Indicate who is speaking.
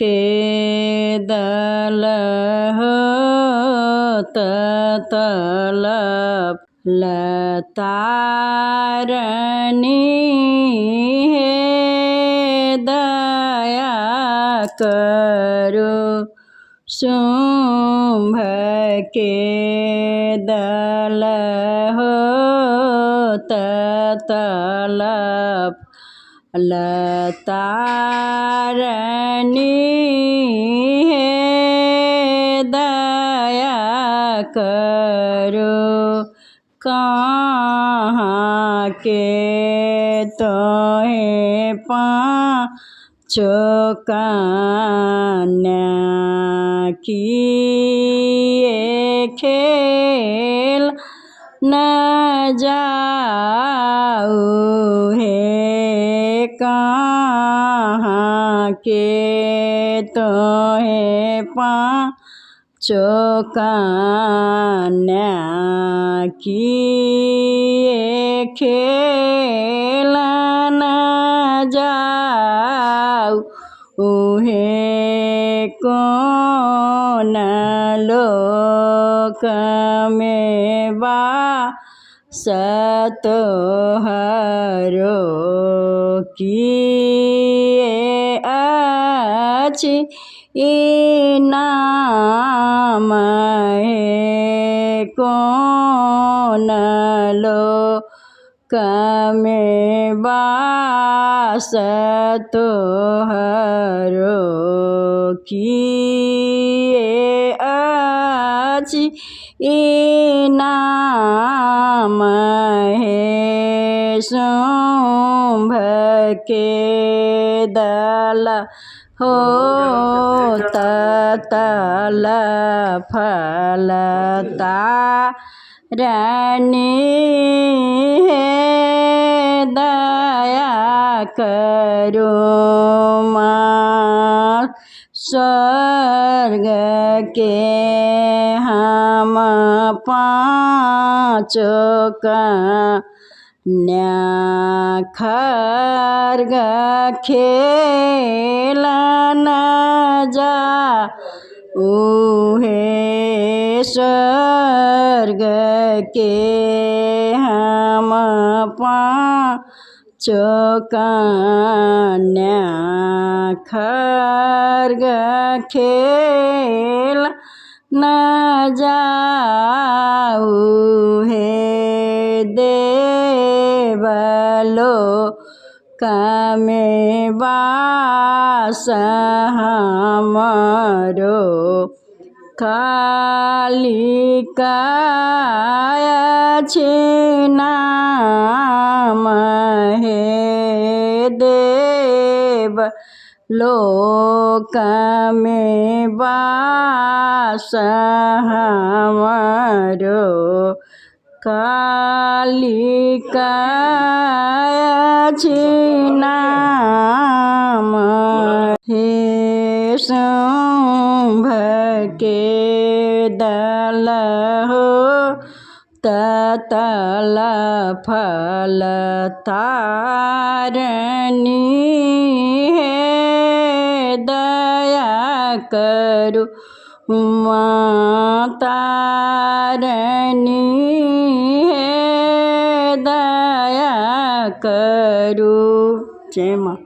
Speaker 1: के दल हो तल लतारनी हे दया करो। शुंभ के दल हो तल लतारनी हे दया करो। कहाँ के तोहे पाँचो कन्या किए खेल न जाऊ हे। कहाँ के तोहे पाँचो कन्या किए खेल न जाऊ हे। कौन लोक में बास तोहरो किए अछि नाम हे। कौन लोक में बास तोहरो किए अछि नाम हे। शुंभ के दल हो तल फलता रानी हे दया करो माँ। स्वर्ग के हम पाँचो कन्या खर्ग खेल न जा उहे। स्वर्ग के हम पाँचो कन्या खर्ग खेल न जाऊ हे। देवलो कमे बास हमरो कालिका अछि नाम हे। देव लोक में बास हमरो कालिका अछि नाम हे। शुंभ के दल हो तल फल तारनी हे दया करू मातारनी हे दया करू। जय माँ।